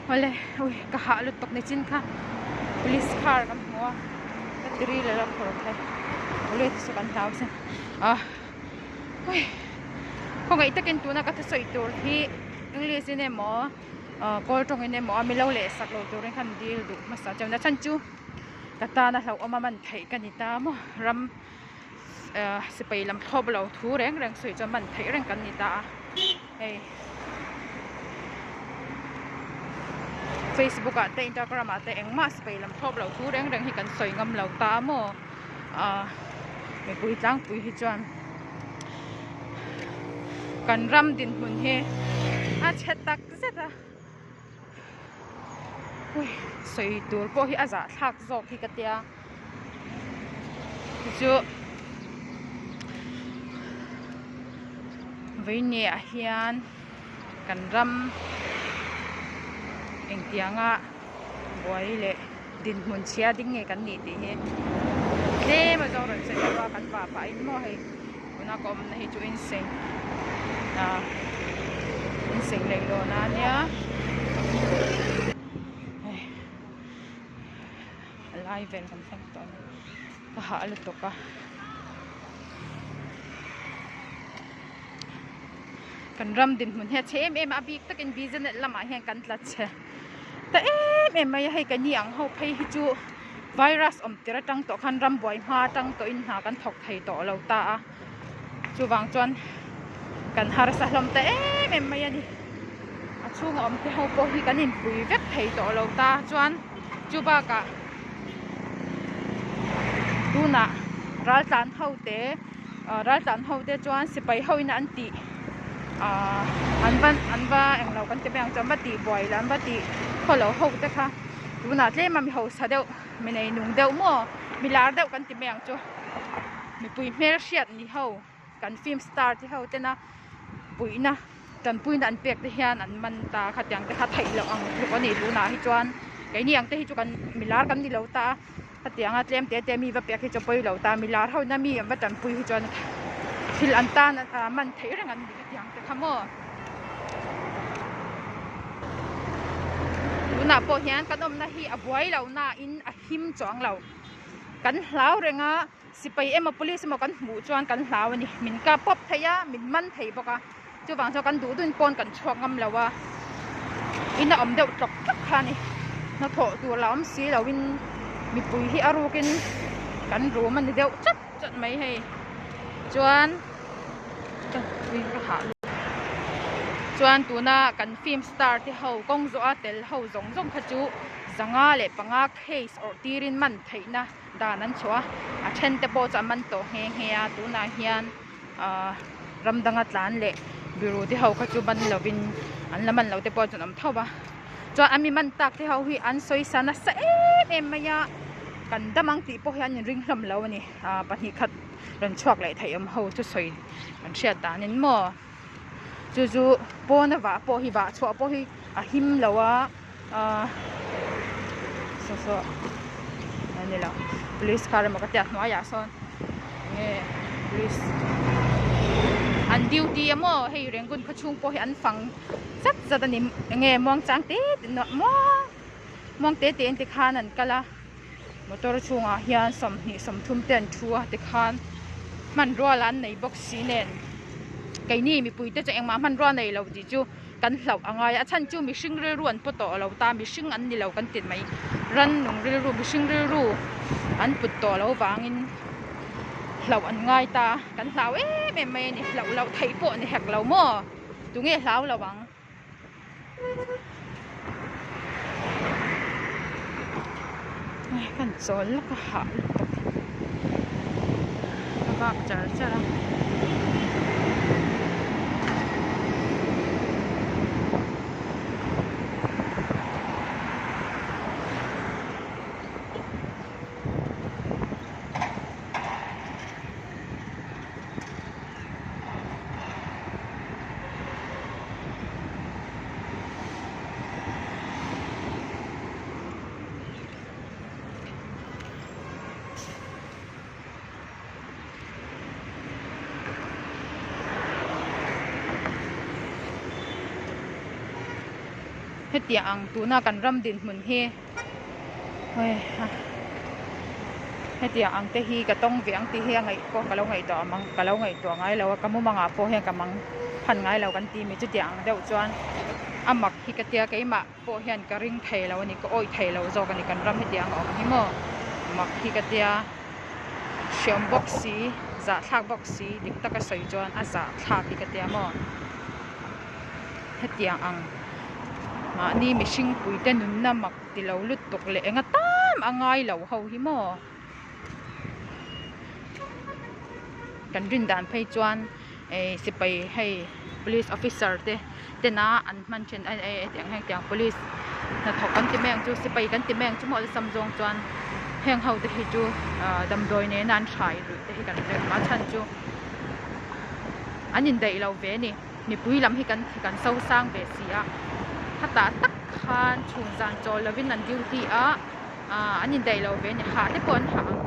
Awle ui ka hah lutuk nichin kha police car kan hmu a ka ti ril alo khawr thei police chu kan hlau sin a ui khawngaih takin tuna ka thusawi tur hi english in emaw ah kawl tawngin emaw a milo leh sak lo turin khan dil duh hmasa chuan a chhan chu ka tana hlauhawm a man theih ka ni ta maw ram ah sipai lam thlawp lo thu reng reng sawi chuan man theih reng kan ni ta a hei facebook ah te instagram ah te engmah sipai lam thlawp lo thu reng reng hi kan sawi ngam lo ta maw ah mipui tlangpui hi chuan kan ram dinhmun hi a chhe tak zet a ui sawi tur pawh hi a zahthlak zawk hi ka tia chu vawinia hian kan ram engtianga buai leh dinhmun chhia ding nge kan nih tih hi tlem a zawng rawn sawi deuh a kan vah pahin maw hei tuna ka awmna hi chu inseng ah inseng leihlawn a nia hei. A lai vel kan thleng tawh a ni ka hah lutuk a kan ram dinhmun hi a chhe em em a a bik takin business lamah hian kan tla chhe ta em em mai a hei keini ang ho phei hi chu virus awm tir atang tawh khan ram buai hma atang tawhin hna kan thawk thei tawh lo ta a chuvang chuan kan harsa hlawm ta em em mai a ni a chhunga awm te ho pawh hi kan inpui vek thei tawh lo ta chuan chu bakah tunah raltlan ho te ah raltlan ho te chuan sipai ho in an tih ah an va an va englo kan ti mai ang chu an va tih buai lah an va tih khawlo ho te kha tunah tlem a mi hausa deuh mi nei nung deuh maw mi lar deuh kan ti mai ang chu mipui hmel hriat ni ho kan film star te ho tena puihna tanpuina an pek te hian an man ta khatiang te kha theih loh ang tluk a ni tunah hi chuan keini ang te hi chu kan milar kan ni lo ta a khatianga tlem te te mi va pek hi chu a pawi lo ta milar ho ina mi an va tanpui hi chuan thil an tan a man theih reng an ni khatiang te kha maw tunah pawh hian kan awmna hi a buai lo na in a him chuang lo kan hlau reng a. Sipai emaw police emaw kan hmuh chuan kan hlau a ni. Min kap pawp thei a, min man thei bawk a. Chuvang chuan kan duh dun pawn kan chhuak ngam lo a. In a awm deuh tlawk tlawk kha a ni. Hnathawh tur la awm si loin mipui hi a rukin kan rum a ni deuh chat chat mai hei. Chuan chuan tuna kan film star te ho kawng zawha tel ho zawng zawng kha chu zanga leh panga case awrh tirin man theihna. Dan an chhuah a, a then te pawh chu a man tawh nghe nghe a, tunah hian ahh ram danga tlan leh biru te ho kha chu man lovin an la man loh te pawh chu an awm tho a, chuan an mi man tak te ho hi an sawi sa nasa em em mai a, kan dam ang tih pawh hi an inring hlawm lo a ni, ahh pahnih khat rawn chhuak leh theih awm ho chu sawi kan hriat danin maw chu chu pawna vah pawh hi vah chhuah pawh hi a him lo a. Ahh saw saw a ni lo police car emaw ka tia hnuaiah sawn enge police an duty a maw hei Rangoon khaw chhung pawh hi an fang zat zat a ni enge muangchang te te muang muang te te in tikhan an kal a motor chhungah hian 20 30 te an thu a tikhan hmanrua lah an nei bawk si nen keini mipui te chu engmah hmanrua nei lo tih chu. Kan hlauh a ngai a, a chhan chu mihring rilru an pawt tawh lo ta, mihring an ni lo kan ti mai, rannung rilru mihring rilru an put tawh lo vangin hlauh an ngai ta, kan hlau em em mai a ni, hlauh loh theih pawh ni hek lo maw, tunge hlau lo ang. Kan chawl lawk a hah lutuk ka vak char char a. Hetiang ang tuna kan ram dinhmun hi heiha hetiang ang te hi ka tawng ve ang tih hi a ngaih pawh ka lo ngaihtuah ang ka lo ngaihtuah ngai lo a ka mumangah pawh hian ka mang phan ngai lo kan ti mi chutiang ang deuh chuan a mak hi ka tia keimah pawh hian ka ring thei lo a ni ka awih thei lo zawk a ni kan ram hetiang a awm hi maw mak hi ka tia hreawm bawk si zahthlak bawk si dik taka sawi chuan a zahthlak hi ka tia maw. Hetiang ang mahni mihring puite nunna mak ti lo lutuk leh enga tam a ngai lo ho hi maw? Kan rin dan phei chuan eh sipai hei police officer te tena an hman thin a eh hetiang hetiang police hnathawk kan ti mai ang chu sipai kan ti mai ang chu maw awlsam zawng chuan heng ho te hi chu ah damdawi nena an hrai luih te hi kan ring a chhan chu an indaih lo ve a ni. Mipui lam hi kan kan so sang ve si a, khatah tak khan chhun zan chawl lovin an duty a, ah an indaih lo ve a ni, hah te pawh an hah ang.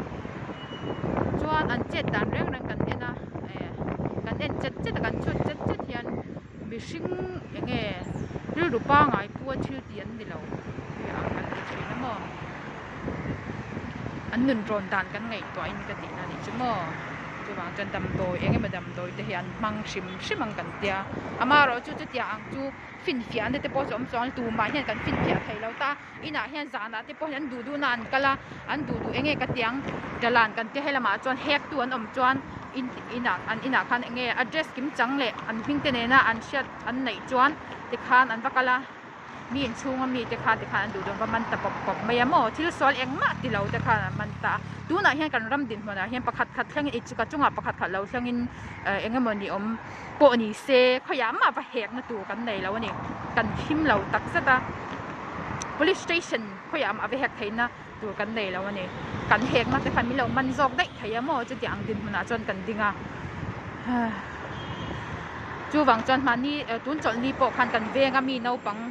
Chuan an chet dan reng reng kan en a, eh kan en chet chet a kan chhut chet chet hian mihring eng nge rilru pangai pu a thil tih an ni lo tih ang kan ti thin a maw. An nun rawn dan kan ngaihtuahin ka tihna a nih chu maw. Chuvang chuan damdawi eng emaw damdawi te hi an hmang hrim hrim ang kan tia. Amaherawh chu chutiang ang chu finfiahna te pawh chu awm chuang tumah hian kan finfiah thei lo ta. Inah hian zanah te pawh hian an duh duhna an kal a, an duh duh eng nge ka tiang dalan kan tia helamah chuan hek tu an awm chuan in inah an inah khan eng nge address kim chang leh an hming te nena an hriat an neih chuan tikhan an va kal a. Mi inchhunga mite kha tikhan an duh dawn va man ta pawp pawp mai a maw? Thil sual engmah ti lo te khan an man ta a. Tunah hian kan ram dinhmunah hian pakhat khat thlengin i ka chungah pakhat khat lo thlengin eh eng emaw ni awm pawh ni se khawiah mah va hekna tur kan nei lo a ni. Kan him lo tak zet a. Police station khawiah mah va hek theihna tur kan nei lo a ni. Kan hekna te khan min lo man zawk daih thei a maw? Chutiang ang dinhmunah chuan kan ding a. Chuvang chuan mahni tun chawlhni pawh khan kan veng a mi naupang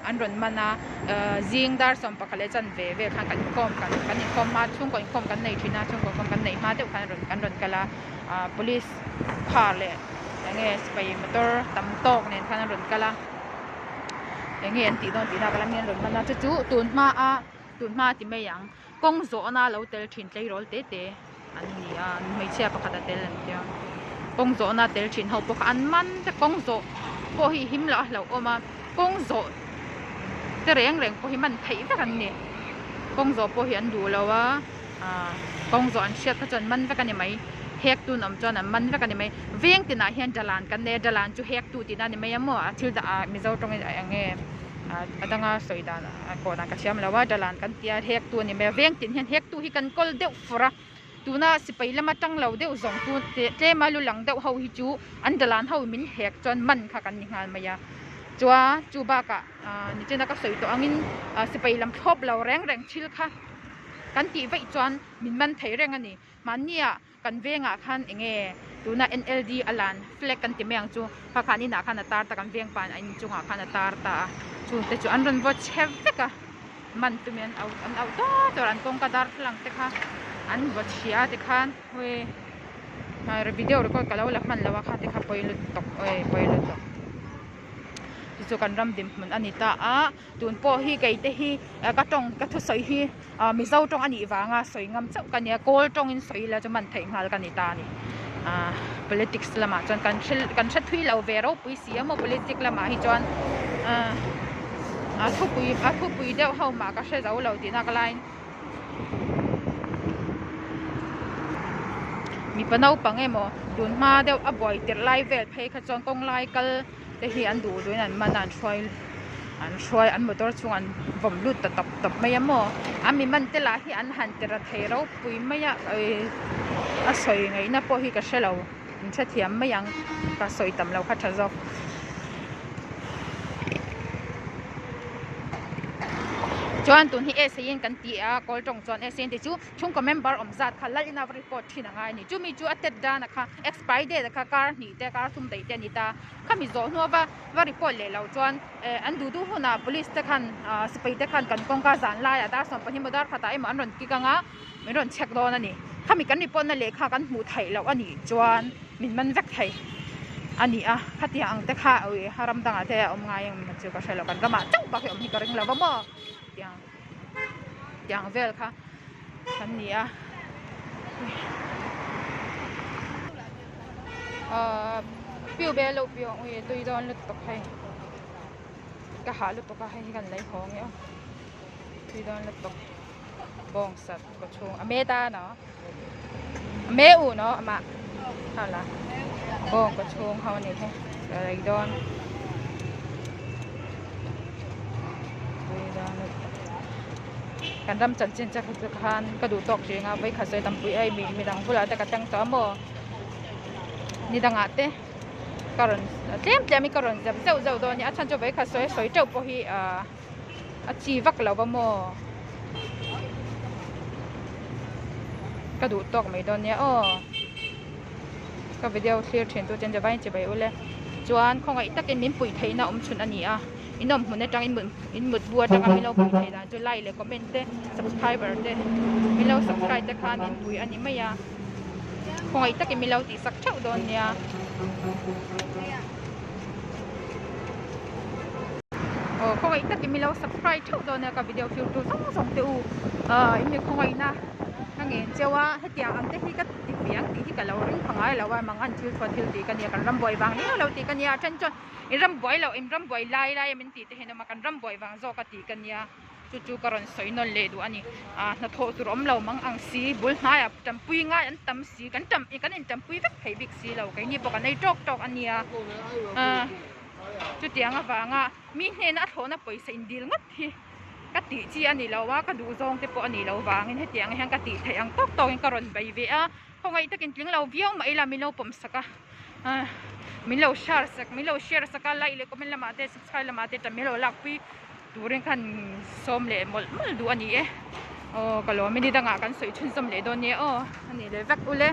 an rawn man a, zing dar 11 leh chanve vel khan kan inkhawm kan kan inkhawm hma chhungkaw inkhawm kan nei thin a, chhungkaw inkhawm kan neih hma deuh khan an rawn kal a, police car leh eng nge sipai motor tam tawk nen khan an rawn kal a, eng nge an tih dawn tih na ka la mi an rawn man a, chu chu tun hma a tun hma ti mai ang. Kawng zawhna lo tel thin tleirawl te te an ni a, hmeichhia pakhat a tel an tia. Kawng zawhna tel thin ho pawh kha an man vek, kawng zawh pawh hi him loh a hlauhawm a, kawng zawh te reng reng pawh hi man theih vek an ni. Kawng zawh pawh hi an duh lo a, ah kawng zawh an hriat kha chuan man vek a ni mai, hek tun awm chuan an man vek a ni mai. Veng tinah hian dalan kan nei a, dalan chu hek tu tihna a ni mai a maw, a thil dah ah Mizo tawngin eng nge. A danga sawi dan a kawh dan ka thiam lo a dalan kan tia hek tu a ni mai a veng tin hian hek tu hi kan kawl deuh fur a tuna sipai lama tang lo deuh zawng chu tlema lu lang deuh ho hi chu an dalan ho min hek chuan man kha kan ni nghal mai a chuan chu bakah ah nichina ka sawi tawh angin ah sipai lam thlawp lo reng reng thil kha kan tih vaih chuan min man thei reng a ni mahnia Kan vengah khan enge tuna NLD a lan flag kan ti mai ang chu kha khan inah khan a tar ta kan veng pan a inchungah khan a tar ta a chungte chu an rawn vaw chhe vek a man tumin an auh an auh tuar tuar an kawngka darthlalang te kha an vaw chhia a tikhan hawi video record ka lo la hman lo a kha te kha pawi lutuk awi pawi lutuk chu chu kan ram dinhmun a ni ta a. Tun pawh hi kei te hi ka tawng ka thusawi hi ah mizo tawng a nih vanga sawi ngam chauh ka nia kawl tawngin sawi ila chu man theih nghal ka ni ta a ni ah politics lamah chuan kan hre kan hre thui lo ve ropui si a maw politic lamah hi chuan ah a thupui a thupui deuh ho mah ka hre zo lo tih nak laiin mipa naupang emaw tun hma deuh a buai tirh lai vel phei kha chuan kawng lai kal te hi an duh duhin an man a an hruai an hruai an motor chhungah an vawm lut ta tawp tawp mai a maw a mi man te lah hi an han ti ra thei ropui mai a ehh a sawi ngaihna pawh hi ka hre lo in hrethiam mai ang ka sawi tam lo kha tha zawk. Chuan tun hi S-in kan ti a kawl tawng chuan S-in tih chu chhungkaw member awm zat kha lal ina va report thin a ngai a ni chumi chu a tet dan a kha expiry date a kha kar hnih te kar thum daih te a ni ta khami zawh hnua va va report leh loh chuan eh an duh duh hunah police te khan ah sipai te khan kan kawngka zan laiah dar 12 emaw dar khatah emaw an rawn kik anga min rawn check dawn a ni khami kan report na lehkha kan hmuh theih loh a nih chuan min man vek thei. A ni a, khatiang ang te kha ui a ram dangah te a awm ngai ang chu ka hre lo, kan ramah chauh bak hi awm hi ka ring lo va maw tiang tiang vel kha kan ni a. Ahh piu be loh piu ang ui tui dawn lutuk hei ka hah lutuk a hei hi kan lei haw ang e aw tui dawn lutuk bawng sat kaw chhung a me ta no. Me u no amah hala bawng kaw chhung ho ani he ka lei dawn tui dawn lutuk kan ram chanchin che chu khan ka duh tawk thin a vawikhat sawi tampui a mi midang bulah te ka thleng tawh a maw ni dangah te ka rawn tlem tlem in ka rawn zep zeuh zeuh dawn a nia a chhan chu vawikhat sawi sawi teuh pawh hi ahh. A chi vak lo va maw? Ka duh tawk mai dawn nia aw. Ka video thlir thin tu chen chu vain chibai ule. Chuan khawngaih takin min puih theihna awm chhun a ni a. In awm hmun atang in mut bu atanga min lo puih theih dan chu like leh comment te subscriber te min lo subscribe te khan min pui a ni mai a. Khawngaih takin min lo tihsak theuh dawn nia. Aw khawngaih takin min lo subscribe theuh dawn nia ka video thlir tu zawng zawng te u ah in mi khawngaihna ka ngen cheu a hetiang ang te hi ka ti ve ang tih hi ka lo ring pha ngai lo a mangan thil chhuah thil tih ka nia kan ram buai vang ringawt lo tih ka nia a then chuan in ram buai loh in ram buai lai lai a min tih te hian awm a kan ram buai vang zawk a tih ka nia chu chu ka rawn sawi nawn leh duh a ni ah hnathawh tur awm lo mang ang si bul hnaiah tanpui ngai an tam si kan tam kan in tanpui vek thei bik si lo keini pawh kan ei tawk tawk a nia ah chutiang avanga mi hnena a thlawhna pawisa indil ngawt hi ka tih chi a ni lo a ka duh zawng te pawh a ni lo vangin hetiang hian ka tih theih ang tawk tawkin ka rawn bei ve a khawngaih takin tling lo viau mah ila min lo pawm sak a ah min lo share sak min lo share sak a like leh comment lamah te subscribe lamah te min lo lakpui turin khan sawm leh mawlh mawlh duh a ni e aw ka lawm e ni dangah kan sawi chhunzawm leh dawn nia aw a ni leh vek ule.